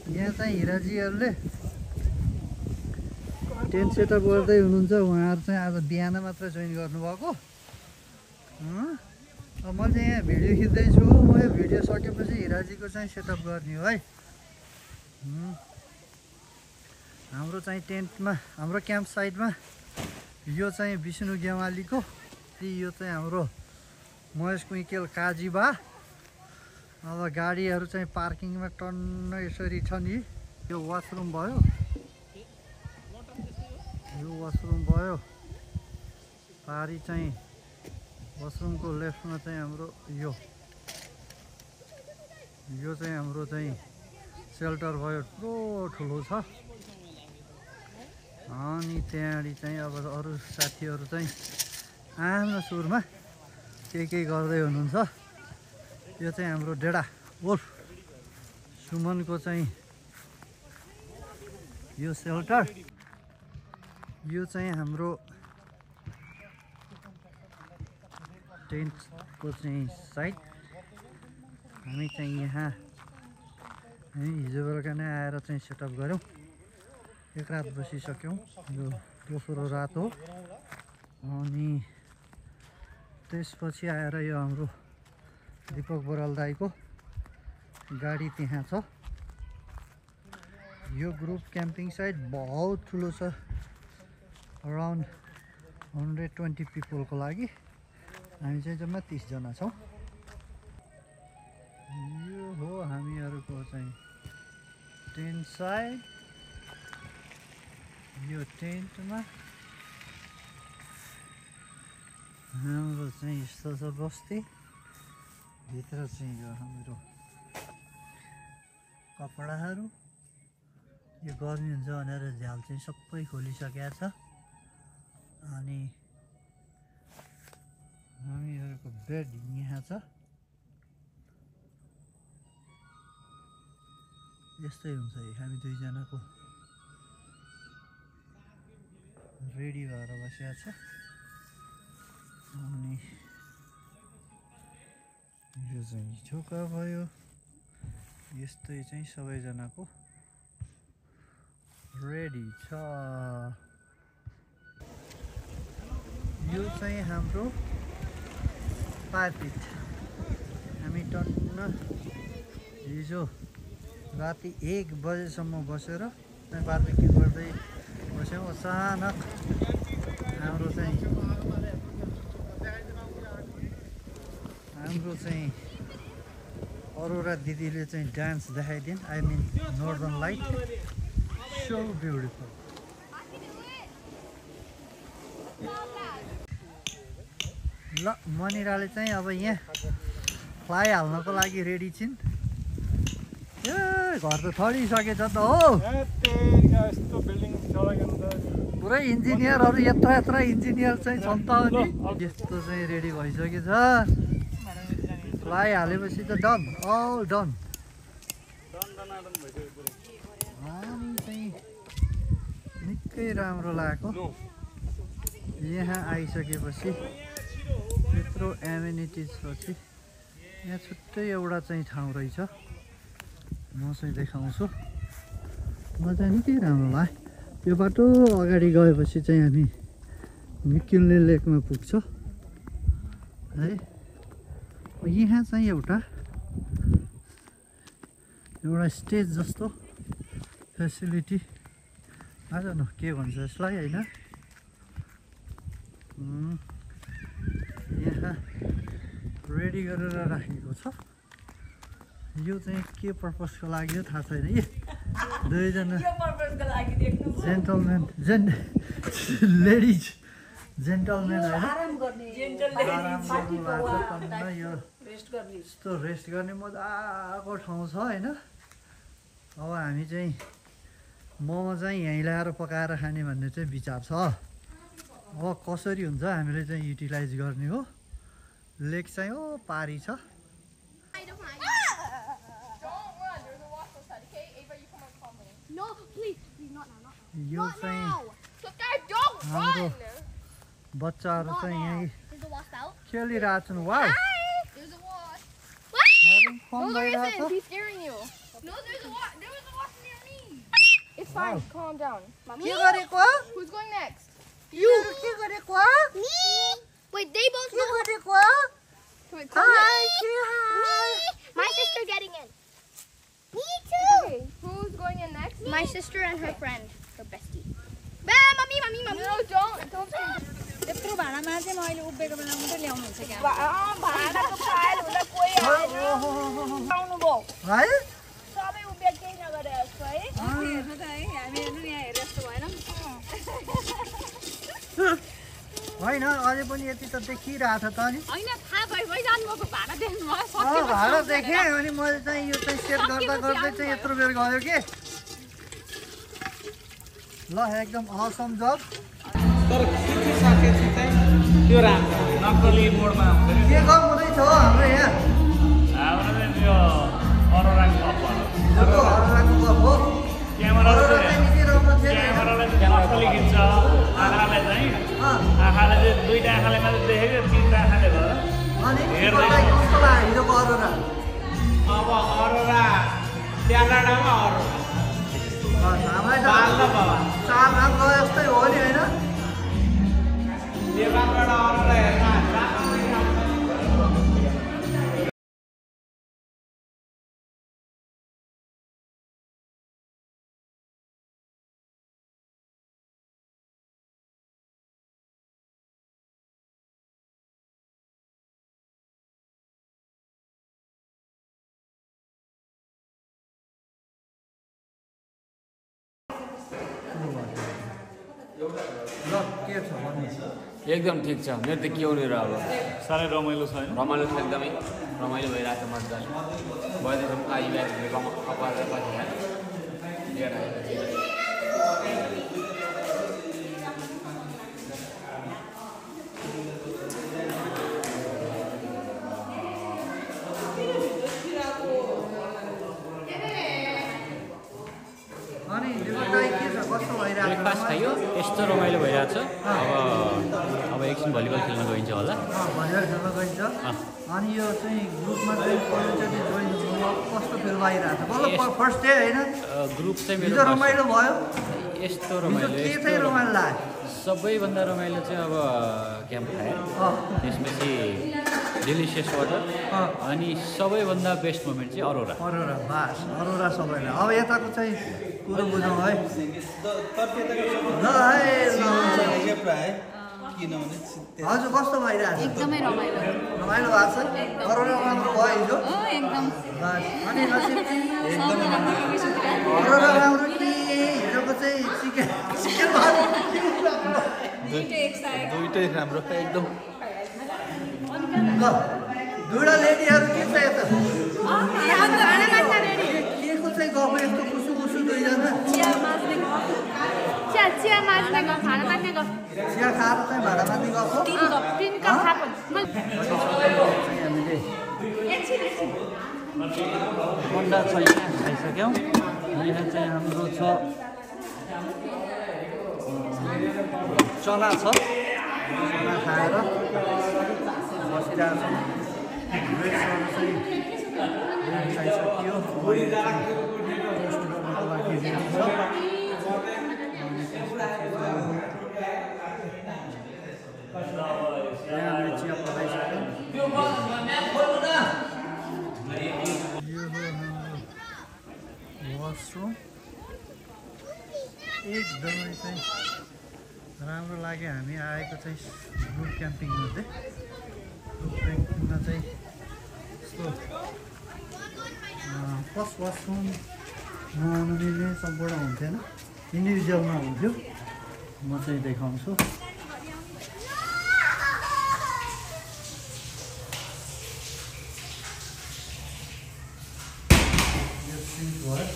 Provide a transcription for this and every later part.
यहाँ चाहिँ हिराजीहरूले tent setup गर्दै हुनुहुन्छ। उहाँहरू चाहिँ आज बिहान मात्र जोइन गर्नुभएको। अब मैले चाहिँ यहाँ भिडियो खिच्दैछु। म यो भिडियो सकेपछि हिराजीको चाहिँ सेटअप गर्ने हो है। हाम्रो चाहिँ टेन्टमा, हाम्रो क्याम्प साइटमा यो चाहिँ विष्णु गेवालीको, यो चाहिँ हाम्रो महेश कुइकेल काजीबा। अब गाडीहरू चाहिँ पार्किङमा टन्न यसरी छ नि। यो वासरुम भयो, यो वासरुम भयो। पारी चाहिँ वासरुमको लेफ्टमा चाहिँ हाम्रो यो चाहिँ हाम्रो चाहिँ सेल्टर भयो, ठुलो छ। अनि त्यहाँदेखि चाहिँ अब अरू साथीहरू चाहिँ आफ्नो सुरमा के गर्दै हुनुहुन्छ। यो चाहिँ हाम्रो डेडा वोल्फ सुमनको चाहिँ यो सेल्टर। यो चाहिँ हाम्रो टेन्टको चाहिँ साइड। हामी चाहिँ यहाँ हिजो बेलुका नै आएर चाहिँ सेटअप गऱ्यौँ। एक रात बसिसक्यौँ। यो दोस्रो रात हो। अनि त्यसपछि आएर यो हाम्रो दीपक बराल दाईको गाडी त्यहाँ छ। यो ग्रुप क्याम्पिङ साइट बहुत ठुलो छ, अराउन्ड 120 पिपलको लागि। हामी चाहिँ जम्मा 30 जना छौँ। यो हो हामीहरूको चाहिँ टेन्ट साइड। यो टेन्टमा हाम्रो चाहिँ यस्तो छ बस्ती। भित्र चाहिँ यो हाम्रो कपडाहरू। यो गर्मी हुन्छ भनेर झ्याल चाहिँ सबै खोलिसकेको छ। अनि हामीहरूको बेड यहाँ छ। यस्तै हुन्छ। हामी दुईजनाको रेडी भएर बसेको छ। अनि यो चाहिँ झोका भयो। यस्तै चाहिँ सबैजनाको रेडी छ। यो चाहिँ हाम्रो पार्पिट। हामी टन्न हिजो राति 1 बजेसम्म बसेर बार्बिक्यू गर्दै बस्यौँ। अचानक हाम्रो चाहिँ अरोरा दिदीले चाहिँ डान्स देखाइदिन्। I mean northern light. So beautiful. ल मनिराले चाहिँ अब यहाँ फ्लाइ हाल्नको लागि रेडी छिन्। ए घर त थडिसकेछ त हो। पुरै इन्जिनियरहरू यत्र इन्जिनियर चाहिँ छन् त। अनि यस्तो चाहिँ रेडी भइसकेछ। फ्लाइ हालेपछि त डन, अल डन। अनि चाहिँ निकै राम्रो लागेको। यहाँ आइसकेपछि यत्रो एमिनिटिज पछि यहाँ छुट्टै एउटा चाहिँ ठाउँ रहेछ। म चाहिँ देखाउँछु। म चाहिँ निकै राम्रो लाग्यो। यो बाटो अगाडि गएपछि चाहिँ हामी मिकिनले लेकमा पुग्छ है। यहाँ चाहिँ एउटा स्टेज जस्तो फेसिलिटी, आज न के भन्छ यसलाई होइन, यहाँ रेडी गरेर राखेको छ। यो चाहिँ के पर्पसको लागि थाहा छैन। दुईजना जेन्टलमेन लेडिज जेन्टलमेन होइन, आराम गर्नु यो यस्तो रेस्ट गर्ने मजाको ठाउँ छ होइन। अब हामी चाहिँ मोमो चाहिँ यहीँ ल्याएर पकाएर खाने भन्ने चाहिँ विचार छ। अब कसरी हुन्छ हामीले चाहिँ युटिलाइज गर्ने हो। लेक चाहिँ हो पारी छ। यो चाहिँ हाम्रो बच्चाहरू चाहिँ यहीँ खेलिरहेछन्। वाउ, having fun भइरहेछ। fine. Calm down. के गरेको Who's going next? यु के गरेको Me. Wait, they both के know. गरेको Wait, calm down. My sister getting in. Me too. Okay, who's going in next? My sister and her friend, her bestie. Bah, mommy. No, don't. त्यत्रो भाँडामा चाहिँ मैले उभिएको बेला मात्रै ल्याउनुहुन्छ क्या भाडाको फाइल हुँदा कोही आउनु भयो है सबै उभिएर केही नगरे जस्तो है हेर्नु त है हामी हेर्नु यहाँ हेरे जस्तो भएन होइन अझै पनि यति त देखिरहेको छ त नि होइन थाहा भइजानु भएको भाडा देख्नु भयो भाडा देखेँ अनि मैले चाहिँ यो चाहिँ सेट गर्दा गर्दै चाहिँ यत्रो बेर गयो कि ल एकदम असम जब तर सिकिसकेपछि चाहिँ त्यो राम्रो नक्कली मोडमा हुन्छ नि के काम हुँदैछ हो हाम्रो यहाँ हाम्रो चाहिँ त्यो अरोराको कप हिजोको हरराको गफ हो क्यामेराले चाहिँ निस्किरहेको थिएन क्यामेराले नक्कली खिच्छ आँखाले चाहिँ आँखाले चाहिँ दुईवटा आँखाले मात्रै देखेको तिनवटा आँखाले भयो अनि तिमीलाई कस्तो लाग्यो हिजोको अरोरा अब अरोरा क्यानाडामा अरोरा हामीलाई बाल्न त बाबा चार रात गए जस्तै हो नि होइन नेपालबाट अरोरा हेर्न राम्रै ठाउँ छ। ल के छ भन्नु एकदम ठिक छ मेरो त के हुने र अब साह्रै रमाइलो छ होइन रमाइलो छ एकदमै रमाइलो भइरहेको छ मजाले भइदिएपछि आइरहेको कपाल लिएर अनि हिजोको टाइ के छ कस्तो भइरहेको ब्रेकफास्ट खायो यस्तो रमाइलो भइरहेको छ अब एकछिन भलिबल खेल्न गइन्छ होला भलिबल खेल्न गइन्छ अनि यो चाहिँ ग्रुपमा चाहिँ पहिलोचोटि जोइन हुनु कस्तो फिल भइरहेको छ बल्ल फर्स्ट डे होइन ग्रुप चाहिँ हिजो मेरो रमाइलो भयो यस्तो हिजो रमाइलो के चाहिँ रमाइलो लाग्यो सबैभन्दा रमाइलो चाहिँ अब क्याम्प फायर त्यसपछि डिलिसियस वाटर अनि सबैभन्दा बेस्ट मोमेन्ट चाहिँ अरोरा अरोरा बास अरोरा सबैलाई अब यताको चाहिँ कुरो बुझौँ है ल है ल हजुर कस्तो भइरहेको छ एकदमै रमाइलो रमाइलो भएको छ अरोरा राम्रो भयो हिजो एकदम बास अनि नसिब अरोरा राम्रो कि हिजोको चाहिँ चिकन दुइटै राम्रो एकदम ल दुईवटा लेडीहरू के छ यता के को चाहिँ गफ यस्तो खुसु खुसु दुईजना चिया माझ्ने गफ खाना मान्ने गफ चिया खाएर चाहिँ भाडा माथि गएको तीन कप खाएको हामीले अन्डा छैन खाइसक्यौँ यहाँ चाहिँ हाम्रो छ चना छ चना खाएर बसिरहेको छौँ ब्रेड्सहरू चाहिँ खाइसकियो टोस्ट गर्नको लागि रेडी छ हामीले चिया पकाइसक्यौँ यो हो हाम्रो वासरुम एकदमै चाहिँ राम्रो लाग्यो हामी आएको चाहिँ ग्रुप क्याम्पिङमा चाहिँ ग्रुप क्याम्पिङमा चाहिँ यस्तो फर्स्ट वासरुम नआउनु नै सम्पूर्ण हुन्थेन इन्डिभिजुअलमा हुन्थ्यो म चाहिँ देखाउँछु यो सिङ्क भयो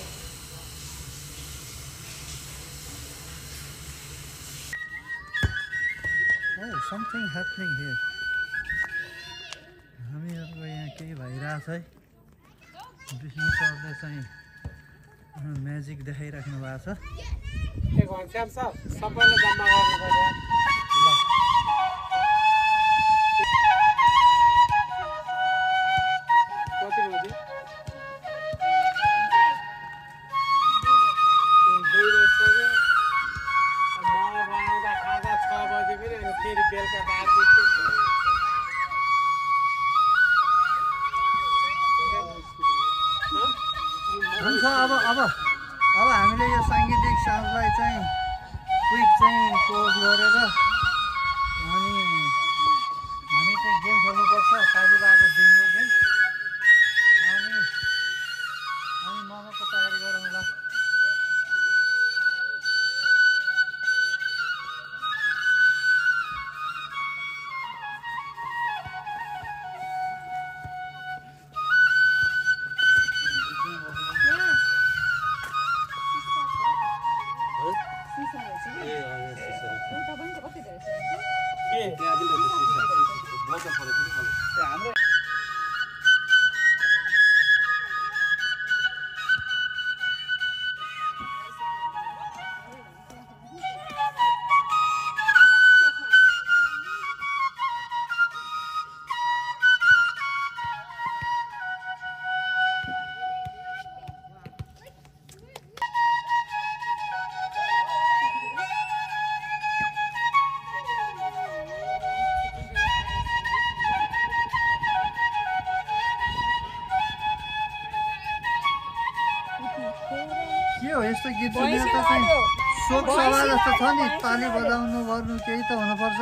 Oh, something happening here. हामीहरूको यहाँ केही भइरहेछ है विष्णु सरले चाहिँ म्याजिक देखाइराख्नु भएको छ घनश्याम सर सबैले जम्मा गर्नु पर्यो कति बजे 2 बजे हुन्छ अब हामीले यो साङ्गीतिक साँझलाई चाहिँ क्विक चाहिँ क्लोज गरेर अनि हामी चाहिँ गेम खेल्नुपर्छ काजीबाको बिङ्गो गेम अनि मोमोको तयारी गरौँ ल के हो यस्तो गीत सुनेर त चाहिँ शोक सभा जस्तो छ नि ताली बजाउनु गर्नु केही त हुनुपर्छ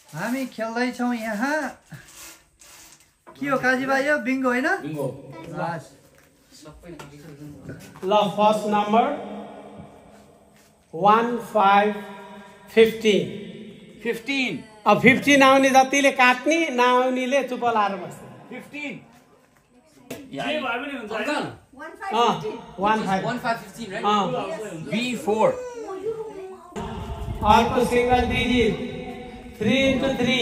हामी खेल्दैछौँ यहाँ के हो काजीबा यो बिङ्गो होइन ल फर्स्ट नम्बर 1 5 15 अब 15 आउने जतिले काट्ने नआउनेले चुप लाएर बस्छ 15 B4 अर्को single digit 3 into 3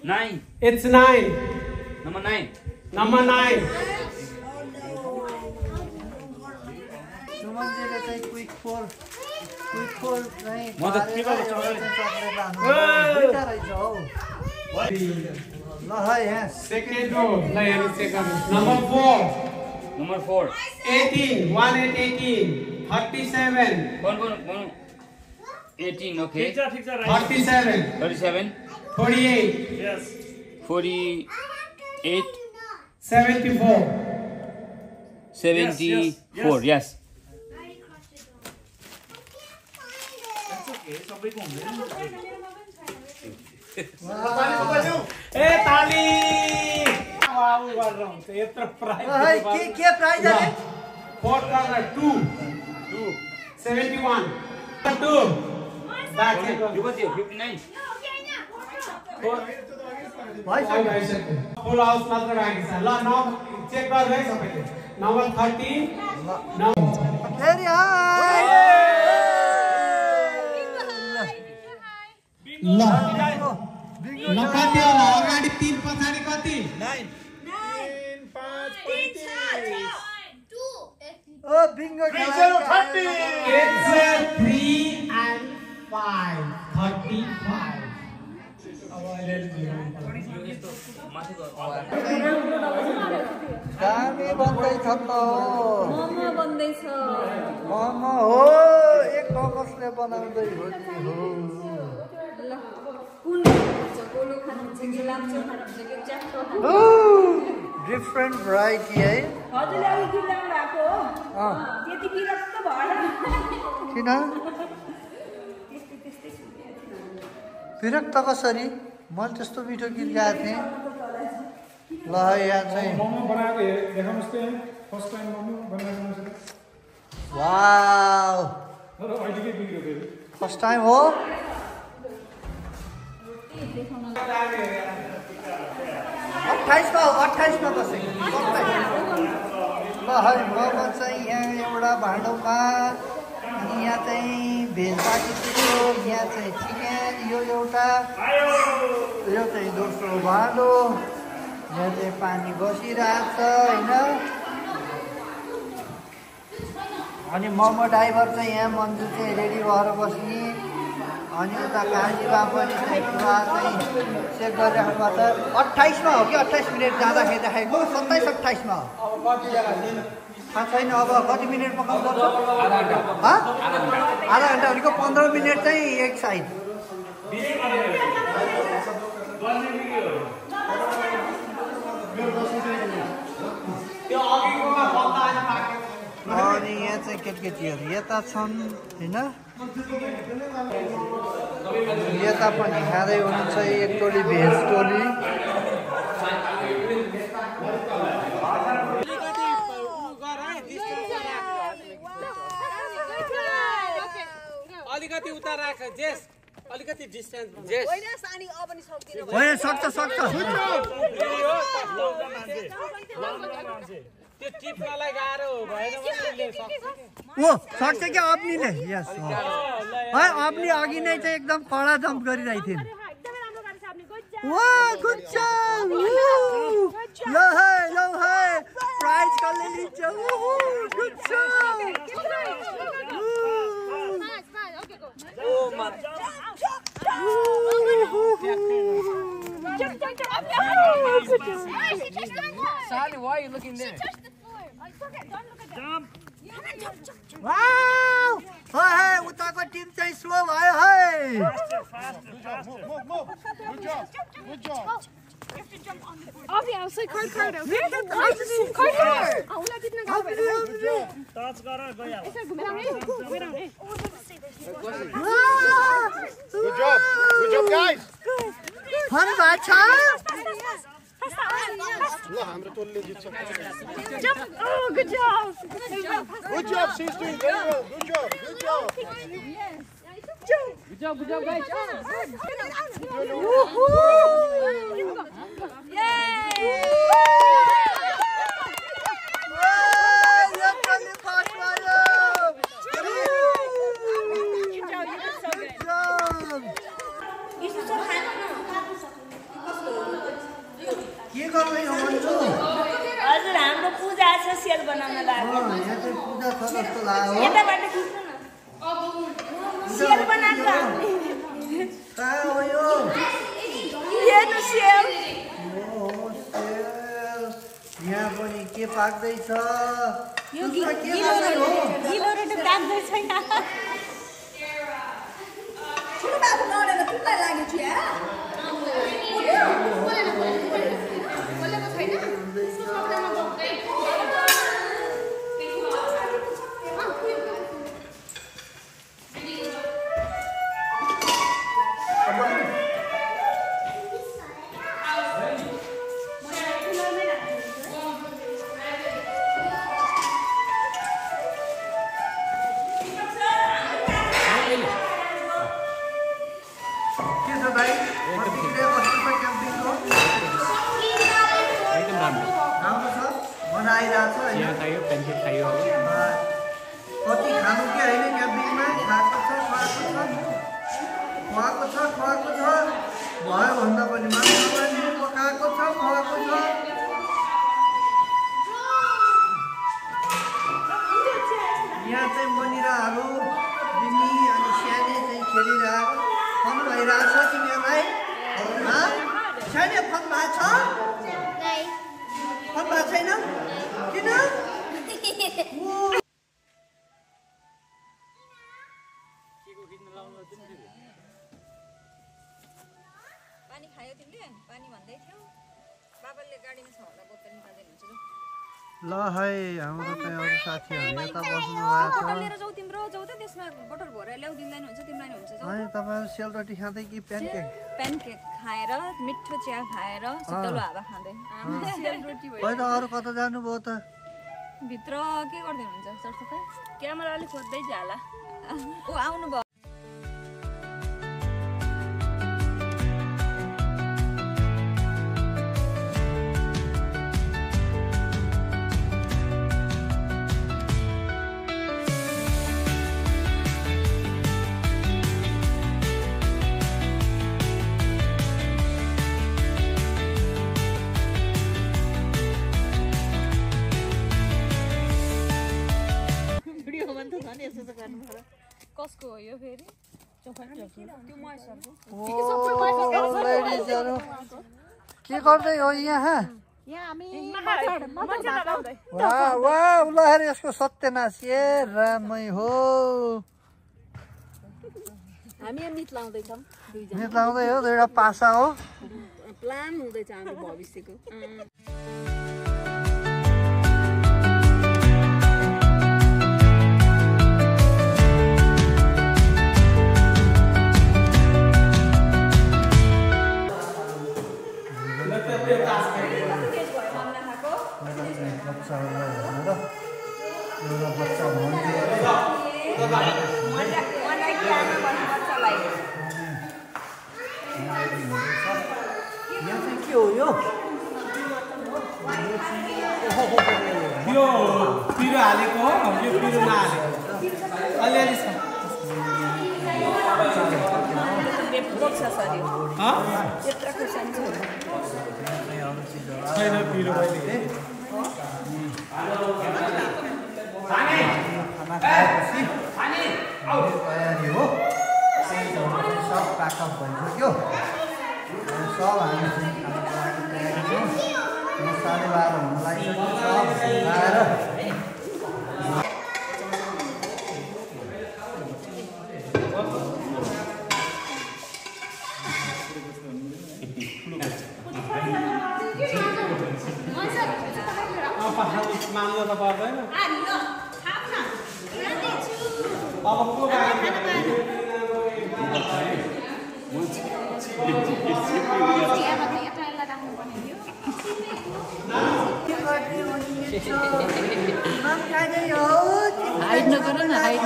9 it's 9 number 9 सुमनजीले चाहिँ क्विक फोर चाहिँ म त के गर्छु दुईटा रहेछ हौ ल है यहाँ सेकेन्ड रो ल यहाँ सेकेन्ड नम्बर 4 18 37 18 okay ठिक छ 37 48 यस 48 74 74 yes सबैको हुँदैन ए ताली वाउ गरेर हुन्छ यत्रो प्राइज के प्राइज आले 4 corner 2 71 2 बाकी यो कति हो 59 फुल हाउस मात्र बाँकी छ ल न चेक गर्नु है सबैले नम्बर 13 फेरि हाय ल कति होला अगाडि 3 पछाडि कति 9 ओ बिङ्गो It's 3 and 5 35 दामी बन्दैछ त मोमो बन्दैछ मोमो हो एक कमर्सले बनाउँदै हो नि हो ल कुन खानुहुन्छ कोलो खानुहुन्छ कि लाम्चो खानुहुन्छ कि च्याप्टो खानुहुन्छ डिफ्रेन्ट भेराइटी है हजुरले अघि गीत गाउनु भएको हो त्यति विरक्त भएर किन विरक्त कसरी मैले त्यस्तो मिठो गीत गाएको थिएँ ल यहाँ चाहिँ मोमो बनाएको देखाउनुस् त फर्स्ट टाइम मोमो बनाएको वाउ तर अहिले के बिग्रियो फेरि फर्स्ट टाइम हो 28 मा बसेको ल है मोमो चाहिँ यहाँ एउटा भाँडोमा अनि यहाँ चाहिँ भेज बाँकी थियो यहाँ चाहिँ चिकन यो एउटा यो चाहिँ दोस्रो भाँडो यहाँ चाहिँ पानी बसिरहेको छ होइन अनि मोमो ड्राइभर चाहिँ यहाँ मन्जु चाहिँ रेडी भएर बस्ने अनि उता काजीबा पनि पुरा चाहिँ चेक गरिराख्नु भएको छ 28 मा हो कि 28 मिनट जाँदाखेरि राखेको 27-28 मा हो थाहा छैन अब कति मिनट पकाउनु पर्छ आधा घन्टा भनेको 15 मिनट चाहिँ एक साइड अनि यहाँ चाहिँ केटकेटीहरू यता छन् होइन यता पनि खाँदै हुनुहुन्छ एक टोली भेज टोली अलिकति उता राख जेस अलिकति डिस्टेन्स जेस होइन सक्छ त्यो टिप्नलाई गाह्रो भएन भने ओ सक्छ क्या अप्नीले यस है अप्नी अघि नै चाहिँ एकदम कडा जम्प गरिरहेको थिइन् वाह गुड जब ल है प्राइज कसले लिन्छ good job Sally, why are you looking there? Jump. Wow है उताको टिम चाहिँ स्लो भयो है Touch गर गइहाल्छ Good job guys. फन भएको छ ल हाम्रो टोलले जित्छ. Oh, good job. Good job, she's doing very well. Good job. Good job, guys. के गर्दै हो भन्छु हजुर हाम्रो पूजा छ सेल बनाउन लाग्यो यहाँ चाहिँ पूजा छ जस्तो लाग्यो यताबाट खिच्नु न सेल बनाएको कहाँ हो यो हेर्नु सेल ओहो सेल यहाँ पनि के पाक्दैछ यो के गर्दै हो गिलो रोटी पाक्दैछ यहाँ ठुलो बाबु नडेर कुलाई लाग्यो छ कति खानु कि होइन क्याम्पिङमा खुवाएको छ भयो भन्दा पनि मान्छे पकाएको छ खुवाएको छ यहाँ चाहिँ मनिराहरू बिमी अनि स्याने चाहिँ खेलिरहेको फन भइरहेको छ तिमीहरूलाई स्याने फन भएको छ फन भएको छैन किन पानी खायो तिमीले पानी भन्दै थियौ बाबाले गाडीमा छ होला बोतल निकाल्दै हुन्छ ल है हाम्रो चाहिँ अरू साथीहरू यता बस्नु भएको छ लिएर जाऊ तिम्रो जाऊ त त्यसमा बोतल भरेर ल्याउदिँदैन हुन्छ तिमीलाई हुन्छ जाऊ अनि तपाईहरु सेलरोटी खाँदै कि प्यानकेक खाएर मिठो चिया खाएर शीतल हावा खाँदै सेलरोटी भयो त अरू कता जानुभयो त भित्र के गर्दै हुनुहुन्छ सरसफाइ क्यामेराले खोज्दै जाला ओ आउनु भयो कसको हो यो फेरि त्यो महेशहरुको के गर्दै हो यहाँ वाह उलाहरू यसको सत्यनाश ए रामै हो हामी नित लाउँदैछौँ नित लाउँदै हो दुईटा पासा हो प्लान हुँदैछ हाम्रो भविष्यको यहाँ चाहिँ के हो यो यो पिरो हालेको हो यो पिरो नहालेको अलिअलि छ छैन पिरो अहिले खाना खाएपछि तयारी हो सब प्याकअप भइसक्यो सब हामी चाहिँ खानाको लागि तयारी छौँ 12:30 हुन लागिसक्यो सब खाएर मान्नु त पर्दैन अब को हाइड नगर न हाइड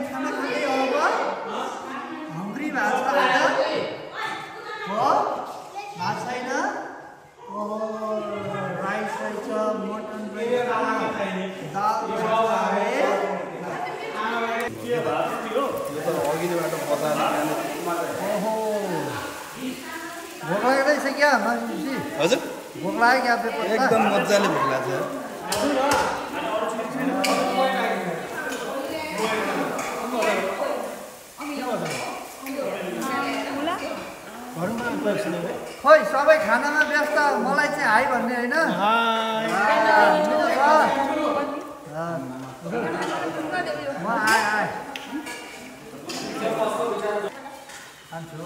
खाना खाँदै अब हङ्ग्री भएको छ हो भात छैन राइस रहेछ मटन रहेछ दाल ओहो भोक लाग्दैछ क्या मान्छे हजुर भोक लाग्यो क्या पेपर एकदम मजाले भोक लाग्छ खोइ सबै खानामा व्यस्त मलाई चाहिँ हाई भन्ने होइन म आएँ खान्छु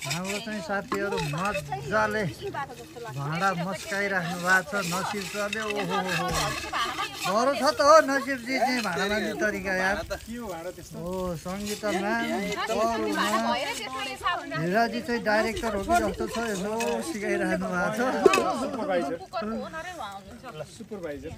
हाम्रो चाहिँ साथीहरू मजाले भाँडा मस्काइराख्नु भएको छ नसिब सरले ओहो बरु छ त हो नसिबजी चाहिँ भाँडा मान्ने तरिका यार हो सङ्गीता म्याम हिराजी चाहिँ डाइरेक्टर हो कि जस्तो छ यसो सिकाइराख्नु भएको छ सुपरभाइजर